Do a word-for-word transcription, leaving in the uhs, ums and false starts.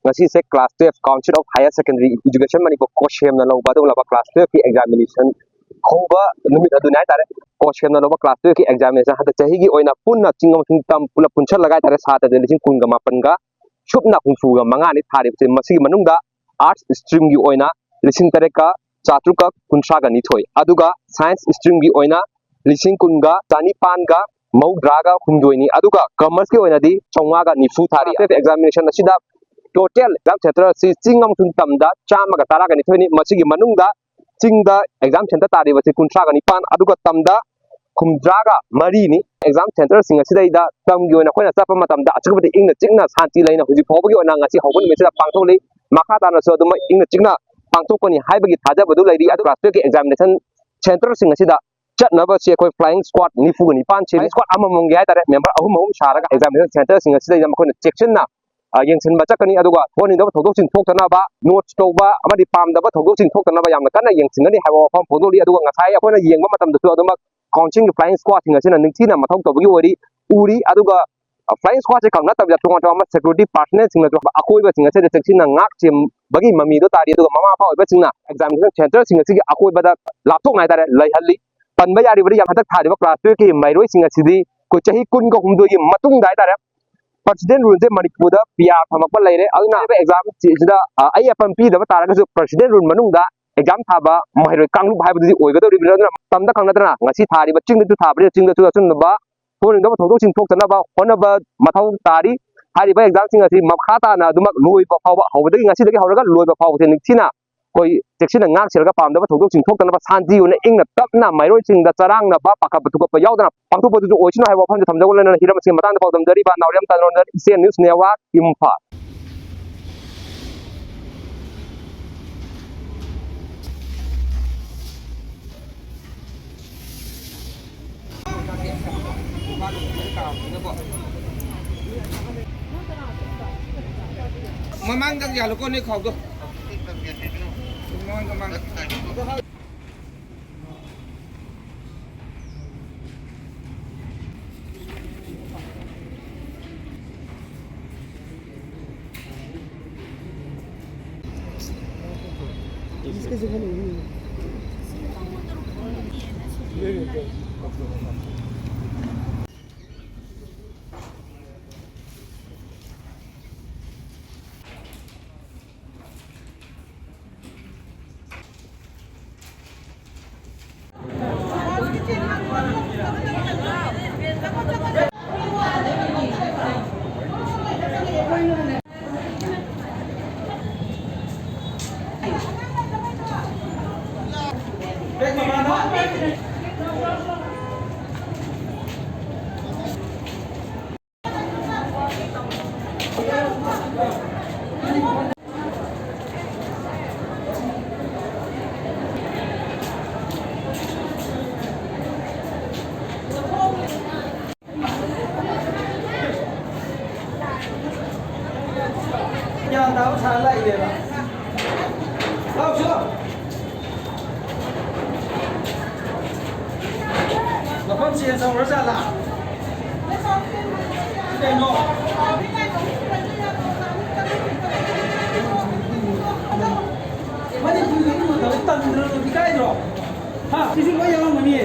ꯉꯁꯤꯁꯦ class twelve Council of Higher Secondary Education Manipur, ꯀꯣꯁꯦꯝꯅ ꯂꯧꯕ ꯑꯗꯨꯒꯨꯝꯂꯕ class twelve ꯀꯤ examination ꯍꯧꯕ ꯅꯨꯃꯤꯠ ꯑꯗꯨꯅꯤ ꯍꯥꯏꯇꯥꯔꯦ꯫ ꯀꯣꯁꯦꯝꯅ ꯂꯧꯕ class twelve ꯀꯤ examination ꯍꯟꯗꯛ ꯆꯍꯤꯒꯤ ꯑꯣꯏꯅ ꯄꯨꯟꯅ ꯆꯤꯡ ꯑꯃꯁꯨꯡ ꯇꯝ ꯄꯨꯂꯞ ꯄꯨꯟꯁꯤꯜꯂꯒ ꯍꯥꯏꯇꯥꯔꯦ, ꯁꯥꯇ꯭ꯔꯁꯦ ꯂꯤꯁꯤꯡ ꯀꯨꯟꯒ ꯃꯥꯄꯟꯒ ꯁꯨꯞꯅ ꯍꯨꯝꯐꯨꯒ ꯃꯉꯥꯅꯤ ꯊꯥꯔꯤꯕꯁꯦ꯫ ꯃꯁꯤꯒꯤ ꯃꯅꯨꯡꯗ Arts stream ꯒꯤ ꯑꯣꯏꯅ ꯂꯤꯁꯤꯡ ꯇꯔꯦꯠꯀ ꯆꯥꯇ꯭ꯔꯨꯛꯀ ꯀꯨꯟꯊ꯭ꯔꯥꯒ ꯅꯤꯊꯣꯏ, ꯑꯗꯨꯒ Science stream ꯒꯤ ꯑꯣꯏꯅ ꯂꯤꯁꯤꯡ ꯀꯨꯟꯒ ꯆꯥꯅꯤꯄꯥꯟꯒ ꯃꯧꯗ꯭ꯔꯥꯒ ꯍꯨꯝꯗꯣꯏꯅꯤ, ꯑꯗꯨꯒ Commerce ꯀꯤ ꯑꯣꯏꯅꯗꯤ ꯆꯥꯝꯃꯉꯥꯒ ꯅꯤꯐꯨ ꯊꯥꯔꯤ꯫ Examination ꯑꯁꯤꯗ total exam center ꯑꯁꯤ ꯆꯤꯡ ꯑꯃꯁꯨꯡ ꯇꯝꯗ ꯆꯥꯝꯃꯒ ꯇꯔꯥꯒ ꯅꯤꯊꯣꯏꯅꯤ꯫ ꯃꯁꯤꯒꯤ ꯃꯅꯨꯡꯗ ꯆꯤꯡꯗ exam center ꯇꯥꯔꯤꯕꯁꯤ ꯀꯨꯟꯊ꯭ꯔꯥꯒ ꯅꯤꯄꯥꯟ, ꯑꯗꯨꯒ ꯇꯝꯗ ꯍꯨꯝꯗ꯭ꯔꯥꯒ ꯃꯔꯤꯅꯤ꯫ Exam center ꯁꯤꯡ ꯑꯁꯤꯗꯩꯗ ꯇꯝꯒꯤ ꯑꯣꯏꯅ ꯑꯩꯈꯣꯏꯅ ꯆꯠꯄ ꯃꯇꯝꯗ ꯑꯁꯨꯛꯀꯤ ꯃꯇꯤꯛ ꯏꯪꯅ ꯆꯤꯛꯅ ꯁꯥꯟꯇꯤ ꯂꯩꯅ ꯍꯧꯖꯤꯛ ꯐꯥꯎꯕꯒꯤ ꯑꯣꯏꯅ ꯉꯁꯤ ꯍꯧꯕ ꯅꯨꯃꯤꯠꯁꯤꯗ ꯄꯥꯡꯊꯣꯛꯂꯤ꯫ ꯃꯈꯥ ꯇꯥꯅꯁꯨ ꯑꯗꯨꯃꯛ ꯏꯪꯅ ꯆꯤꯛꯅ ꯄꯥꯡꯊꯣꯛꯀꯅꯤ ꯍꯥꯏꯕꯒꯤ ꯊꯥꯖꯕꯗꯨ ꯂꯩꯔꯤ꯫ ꯑꯗꯨ class twelve ꯀꯤ examination center ꯁꯤꯡ ꯑꯁꯤꯗ ꯆꯠꯅꯕꯁꯤ ꯑꯩꯈꯣꯏ flying squad ꯅꯤꯐꯨꯒ ꯅꯤꯄꯥꯟ ꯁꯦꯝꯃꯤ꯫ Squad ꯑꯃꯃꯝꯒꯤ ꯍꯥꯏꯇꯥꯔꯦ, member ꯑꯍꯨꯝ ꯑꯍꯨꯝ ꯁꯥꯔꯒ examination center ꯁꯤꯡ ꯑꯁꯤꯗꯩꯗ ꯃꯈꯣꯏꯅ ꯆꯦꯛꯁꯤꯟꯅ, ꯑ, ꯌꯦꯡꯁꯤꯟꯕ ꯆꯠꯀꯅꯤ꯫ ꯑꯗꯨꯒ ꯊꯣꯛꯍꯟꯅꯤꯡꯗꯕ ꯊꯧꯗꯣꯛꯁꯤꯡ ꯊꯣꯛꯇꯅꯕ, notes ꯇꯧꯕ ꯑꯃꯗꯤ ꯄꯥꯝꯗꯕ ꯊꯧꯗꯣꯛꯁꯤꯡ ꯊꯣꯛꯇꯅꯕ ꯌꯥꯝꯅ ꯀꯟꯅ ꯌꯦꯡꯁꯤꯟꯒꯅꯤ ꯍꯥꯏꯕ ꯋꯥꯐꯝ ꯐꯣꯡꯗꯣꯛꯂꯤ꯫ ꯑꯗꯨꯒ ꯉꯁꯥꯏ ꯑꯩꯈꯣꯏꯅ ꯌꯦꯡꯕ ꯃꯇꯝꯗꯁꯨ ꯑꯗꯨꯃꯛ Council ꯒꯤ flying squad ꯁꯤꯡ ꯑꯁꯤꯅ ꯅꯤꯡꯊꯤꯅ ꯃꯊꯧ ꯇꯧꯕꯒꯤ ꯑꯣꯏꯔꯤ, ꯎꯔꯤ꯫ ꯑꯗꯨꯒ, ꯑ, flying squad ꯁꯦ ꯈꯛ ꯅꯠꯇꯕꯤꯗ ꯇꯣꯉꯥꯟ ꯇꯣꯉꯥꯟꯕ security personnel ꯁꯤꯡꯅꯁꯨ ꯑꯀꯣꯏꯕꯁꯤꯡ ꯑꯁꯤꯗ ꯆꯦꯛꯁꯤꯟꯅ ꯉꯥꯛ ꯁꯦꯟꯕꯒꯤ ꯃꯃꯤꯗꯣ ꯇꯥꯔꯤ꯫ ꯑꯗꯨꯒ ꯃꯃꯥ ꯃꯄꯥ ꯑꯣꯏꯕꯁꯤꯡꯅ examination center ꯁꯤꯡ ꯑꯁꯤꯒꯤ ꯑꯀꯣꯏꯕꯗ ꯂꯥꯞꯊꯣꯛꯅ ꯍꯥꯏꯇꯥꯔꯦ ꯂꯩꯍꯜꯂꯤ꯫ ꯄꯟꯕ ꯌꯥꯔꯤꯕꯗꯤ ꯌꯥꯝ ꯍꯟꯗꯛ ꯊꯥꯔꯤꯕ class twelve ꯀꯤ ꯃꯍꯩꯔꯣꯏꯁꯤꯡ ꯑꯁꯤꯗꯤ ꯑꯩꯈꯣꯏ ꯆꯍꯤ ꯀꯨꯟꯒ ꯍꯨꯝꯗꯣꯏꯒꯤ ꯃꯇꯨꯡꯗ ꯍꯥꯏꯇꯥꯔꯦ, President rule ꯁꯦ ꯃꯅꯤꯄꯨꯔꯗ P R ꯊꯝꯃꯛꯄ ꯂꯩꯔꯦ꯫ ꯑꯗꯨꯅ ꯍꯥꯏꯔꯤꯕ exam ꯁꯤꯗ, ꯑ, ꯑꯌꯦꯠꯄ ꯄꯤꯗꯕ ꯇꯥꯔꯒꯁꯨ President rule ꯃꯅꯨꯡꯗ exam ꯊꯥꯕ ꯃꯍꯩꯔꯣꯏ ꯀꯥꯡꯂꯨꯞ ꯍꯥꯏꯕꯗꯨꯗꯤ ꯑꯣꯏꯒꯗꯧꯔꯤꯕꯅꯤ꯫ ꯑꯗꯨꯅ ꯃꯇꯝꯗ ꯈꯛ ꯅꯠꯇꯅ ꯉꯁꯤ ꯊꯥꯔꯤꯕ ꯆꯤꯡꯗꯁꯨ ꯊꯥꯕꯅꯤꯅ ꯆꯤꯡꯗꯁꯨ ꯑꯆꯨꯝꯕ ꯊꯣꯛꯍꯟꯅꯤꯡꯗꯕ ꯊꯧꯗꯣꯛꯁꯤꯡ ꯊꯣꯛꯇꯅꯕ ꯍꯣꯠꯅꯕ ꯃꯊꯧ ꯇꯥꯔꯤ꯫ ꯍꯥꯏꯔꯤꯕ exam ꯁꯤꯡ ꯑꯁꯤ ꯃꯈꯥ ꯇꯥꯅ ꯑꯗꯨꯃꯛ ꯂꯣꯏꯕ ꯐꯥꯎꯕ, ꯍꯧꯕꯗꯒꯤ ꯉꯁꯤꯗꯒꯤ ꯍꯧꯔꯒ ꯂꯣꯏꯕ ꯐꯥꯎꯕꯁꯦ ꯅꯤꯡꯊꯤꯅ ꯑꯩꯈꯣꯏ ꯆꯦꯛꯁꯤꯟꯅ ꯉꯥꯛ ꯁꯦꯜꯂꯒ ꯄꯥꯝꯗꯕ ꯊꯧꯗꯣꯛꯁꯤꯡ ꯊꯣꯛꯇꯅꯕ ꯁꯥꯟꯇꯤ ꯑꯣꯏꯅ ꯏꯪꯅ ꯇꯞꯅ ꯃꯍꯩꯔꯣꯏꯁꯤꯡꯗ ꯆꯔꯥꯡꯅꯕ, ꯄꯥꯈꯠꯄ ꯊꯨꯀꯠꯄ ꯌꯥꯎꯗꯅ ꯄꯥꯡꯊꯣꯛꯄꯗꯨꯁꯨ ꯑꯣꯏꯁꯅꯨ ꯍꯥꯏꯕ ꯋꯥꯐꯝꯁꯦ ꯊꯝꯖꯕ ꯂꯣꯏꯅꯅ ꯍꯤꯔꯝ ꯑꯁꯤꯒꯤ ꯃꯇꯥꯡꯗ ꯄꯥꯎꯗꯝꯖꯔꯤꯕ ꯅꯥꯎꯔꯦꯝ ꯇꯥꯅꯣꯟꯗ, ꯏꯆꯦ News Network, ꯏꯝꯐꯥꯜ꯫ ꯃꯃꯥꯡꯗ ꯌꯥꯜꯂꯨꯀꯣ, ꯅꯣꯏ ꯈꯥꯎꯗꯣ꯫ ꯃꯃꯥꯡꯗ, ꯃꯃꯥꯡꯗ꯫ ꯒ꯭ꯌꯥꯟ ꯇꯥꯕ ꯁꯥꯔ ꯂꯥꯛꯏꯅꯦꯕ꯫ ꯂꯥꯎ, ꯁꯤ ꯂꯥꯎ꯫ ꯃꯐꯝ change ꯇꯧꯔ ꯖꯥꯠꯂꯥ? ꯀꯩꯅꯣ? ꯃꯅꯤꯄꯨꯔꯗ ꯎ ꯇꯧꯔ ꯇꯟꯗ꯭ꯔꯣ? ꯏꯀꯥꯏꯗ꯭ꯔꯣ? ꯍꯥ? ꯁꯤꯁꯨ ꯂꯣꯏ ꯌꯥꯎꯔꯝꯒꯅꯤꯌꯦ꯫